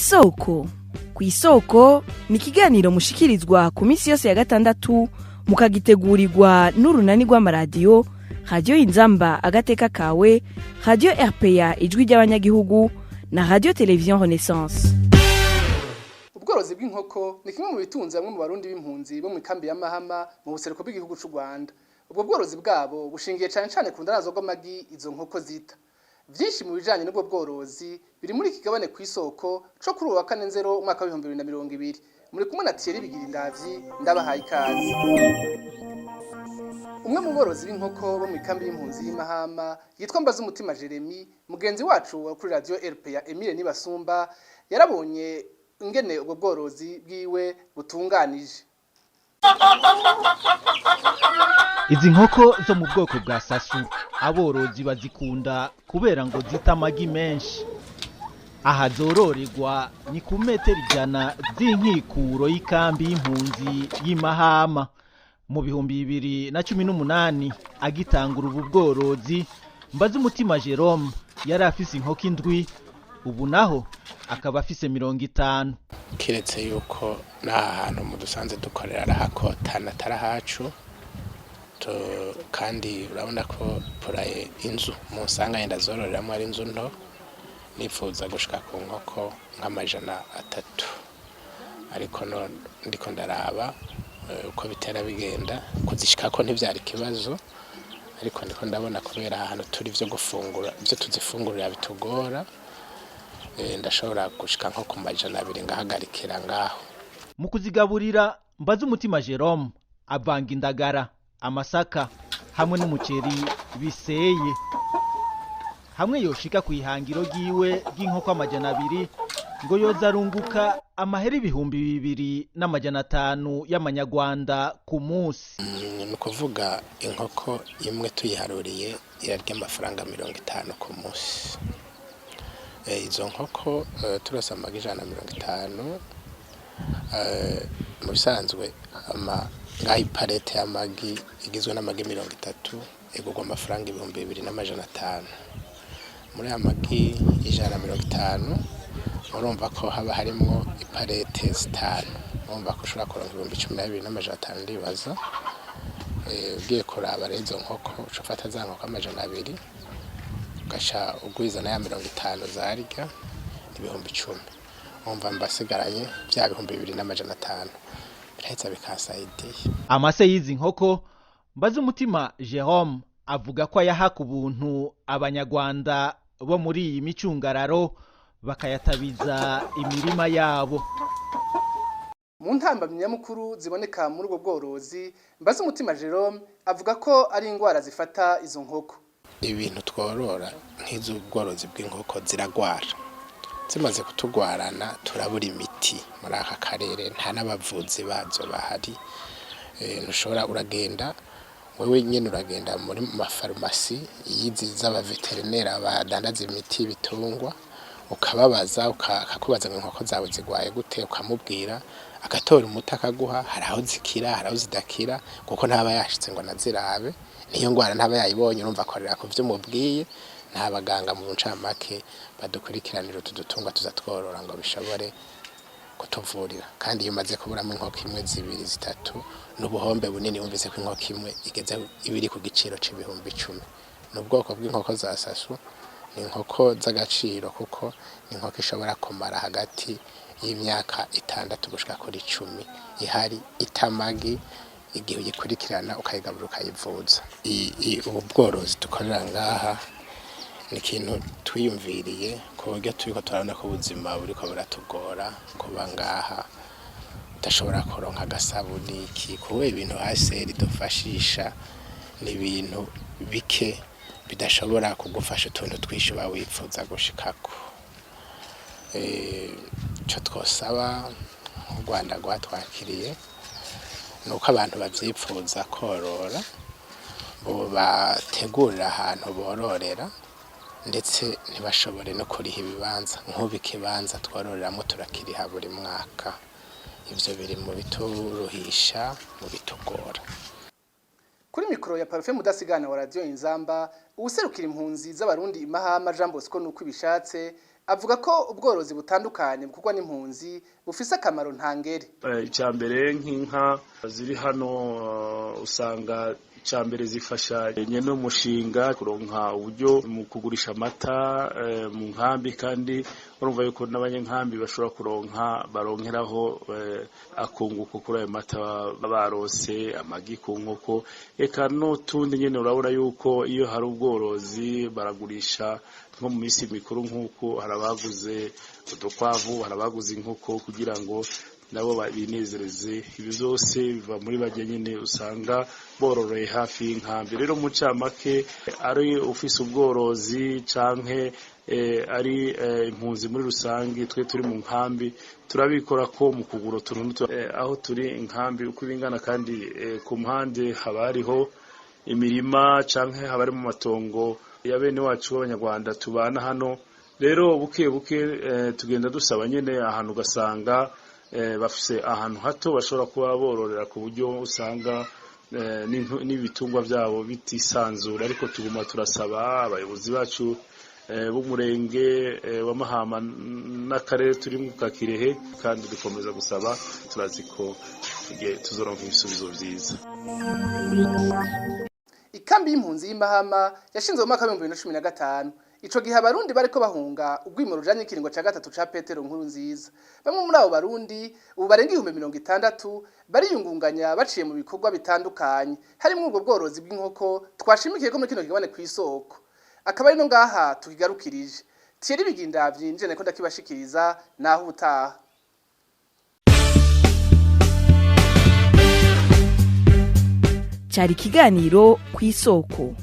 Kw'isoko. Kw'isoko ni ikiganiro mushikirizwa ku minsi yose ya gatandatu, mukagitegurirwa n'urunani rw'amaradiyo Radiyo Inzamba Agateka Kawe, Radiyo RPA Ijwi ry'Abanyagihugu na Radiyo Televiziyo Renaissance. Ubworozi bw'inkoko ni kimwe mu bitunze bamwe mu Barundi b'impunzi bo mu ikambi ya Mahama mu buseruko bw'igihugu c'u Rwanda. Ubwo bworozi bwabo bushingiye cane cane ku ndarazo rw'amagi izo nkoko zita. Vyinshi mu bijanye n'ubwo bworozi biri muri iki kigabane Kw'isoko co kuri uwu wa 4 Nzero umwaka w'2020. Muri kumwe na Thierry Bigirindavyi, ndabahaye ikaze. Umwe mu borozi b'inkoko bo mu ikambi y'impunzi y'Imahama yitwa Mbazumutima Jeremy, mugenzi wacu wa kuri Radio RPA Emile Nibasumba yarabonye ingene ubwo bworozi bwiwe butunganije. Izi nkoko zo mu bwoko bwa sasu aborozi bazikunda kubera ngo zita amagi menshi. Aha zororerwa ni ku metero 100 z'inkikuro y'ikambi y'impunzi y'Imahama. Mu 2018 agitangura ubu bworozi, Mbazumutima Jerome yari afise inkoko indwi, ubu naho akaba afise 50. Kiretse yuko n'aha hantu mu dusanze dukorera arahakotana atari ahacu, kandi urabona ko poulailler, inzu mu nsanga ndazororeramo, ari inzu nto. Nifuza gushika ku nkoko nk'300, ariko no ndiko ndaraba uko bitera bigenda. Kuzishikako ntivyari ikibazo, ariko ndiko ndabona kubera ahantu turi ivyo gufungura, ivyo tuzifungurira bitugora. Ndashobora gushika nko ku 200 ngahagarikira ngaho. Mu kuzigaburira, Mbazumutima Jerome avanga indagara, amasaka hamwe n'umuceri biseye. Hamwe yoshika ku ihangiro ryiwe ry'inkoko 200, ngo yoza arunguka amahera 2500 y'amanyarwanda ku munsi. Ni ukuvuga inkoko imwe tuyiharuriye irarya amafaranga 50 ku munsi. Izo nkoko turose amagi 150, mu bisanzwe ngaho iparete y'amagi igizwe n'amagi 30 igurwa amafaranga 2500. Muri aya magi 150, urumva ko haba harimwo iparete zitanu, urumva ko ushobora kuronka 12,500, ndibaza. Ugiye kuraba rero izo nkoko, uca ufata za nkoko 200 ugaca ugwiza na ya 50 zarya, 10,000. Urumva mbasigaranye vya 2500, biraheza bikansaidiye. Amase y'izi nkoko, Mbazumutima Jerome avuga ko ayaha ku buntu Abanyarwanda bo muri iyi micungararo, bakayatabiza imirima yabo. Mu ntambamyi nyamukuru ziboneka muri ubwo bworozi, Mbazumutima Jerome avuga ko ari ingwara zifata izo nkoko. Ibintu tworora nk'iz'ubworozi bw'inkoko ziragwara. Zimaze kutugwarana turabura imiti muri aka karere, nta n'abavuzi bazo bahari. Ntushobora, uragenda wewe nyene, uragenda muri mafarumasi yizi z'abaveterineri badandaza imiti y'ibitungwa, ukababaza, akakubaza ngo inkoko zawe zigwaye gute, ukamubwira, agatora umuti akaguha. Hari aho zikira, hari aho zidakira, kuko ntaba yashitse ngo anazirabe, niyo ngwara ntaba yayibonye. Urumva akorera ku vyo umubwiye. Nta baganga mu ncamake badukurikiranira utu dutungwa tuza tworora ngo bishobore kutuvurira. Kandi iyo umaze kuburamo inkoko imwe, zibiri, zitatu, n'ubuhombe bunini. Wumvise ko inkoko imwe igeze ibiri ku giciro c'10,000. Ni ubwoko bw'inkoko za sasu, ni inkoko z'agaciro, kuko ni inkoko ishobora kumara hagati y'imyaka 6 gushika kuri 10 ihari itamagi, igihe uyikurikirana, ukayigaburira, ukayivuza. Ubu bworozi dukorera ngaha ni ikintu twiyumviriye ku buryo turiko turabona ko ubuzima buriko buratugora, kuba ngaha udashobora kuronka agasabuni iki, kuba ibintu HCR idufashisha ni ibintu bike bidashobora kugufasha utuntu twinshi uba wifuza gushikako. Ico twosaba u Rwanda rwatwakiriye ni uko abantu bavyipfuza korora bategurira ahantu bororera, ndetse ntibashobore no kuriha ibibanza. Nk'ubu ikibanza twororeramwo turakiriha buri mwaka. Ivyo biri mu bituruhisha, mu bitugora. Kuri mikoro ya Parufe Mudasigana wa Radio Inzamba, uwuserukira impunzi z'Abarundi Imahama, Jean Bosco Nuko Ibishatse, Avuga ko ubworozi butandukanye bukorwa n'impunzi bufise akamaro ntangere. Icya mbere, nk'inka ziri hano, usanga icya mbere zifasha nyene umushinga kuronka uburyo mu kugurisha amata mu nkambi, kandi urumva yuko n'abanyankambi bashobora kuronka, baronkeraho akunguko kuri ayo mata barose, amagi ku nkoko, eka n'utundi nyene. Urabona yuko iyo hari ubworozi baragurisha nko mu minsi mikuru, nk'uko hari abaguze udukwavu, hari abaguze inkoko kugira ngo nabo binezereze. Ibi byose biva muri bajya nyine usanga bororeye hafi y'inkambi. Rero mu ncamake, ari ufise ubworozi canke ari impunzi muri rusange, twe turi mu nkambi turabikora ko mu kugura utuntu aho turi inkambi uko ibingana, kandi ku mpande haba hariho imirima canke haba ari mu matongo ya bene wacu b'Abanyarwanda tubana hano. Rero buke buke tugenda dusaba nyene ahantu, ugasanga bafise ahantu hato bashobora kuba bororera, ku buryo usanga n'ibitungwa byabo bitisanzura. Ariko tuguma turasaba abayobozi bacu b'umurenge wa Mahama n'akarere turi mu ka Kirehe, kandi dukomeza gusaba, turazi ko tuzoronka ibisubizo vyiza. Ikambi y'impunzi y'Imahama yashinzwe mu mwaka wa 2015. Ico gihe Abarundi bariko bahunga urwimo rujanye n'ikiringo ca gatatu ca Petero Nkuru Nziza. Bamwe muri abo Barundi ubu barenga 60,000 bariyungunganya baciye mu bikorwa bitandukanye, harimwo ubwo bworozi bw'inkoko twashimikiye ko muri kino kigabane Kw'Isoko. Akaba ari no ngaha tukigarukirije. Thierry Bigindavyi nje nako ndakibashikiriza, naho ubutaha. Cyari ikiganiro Ku Isoko.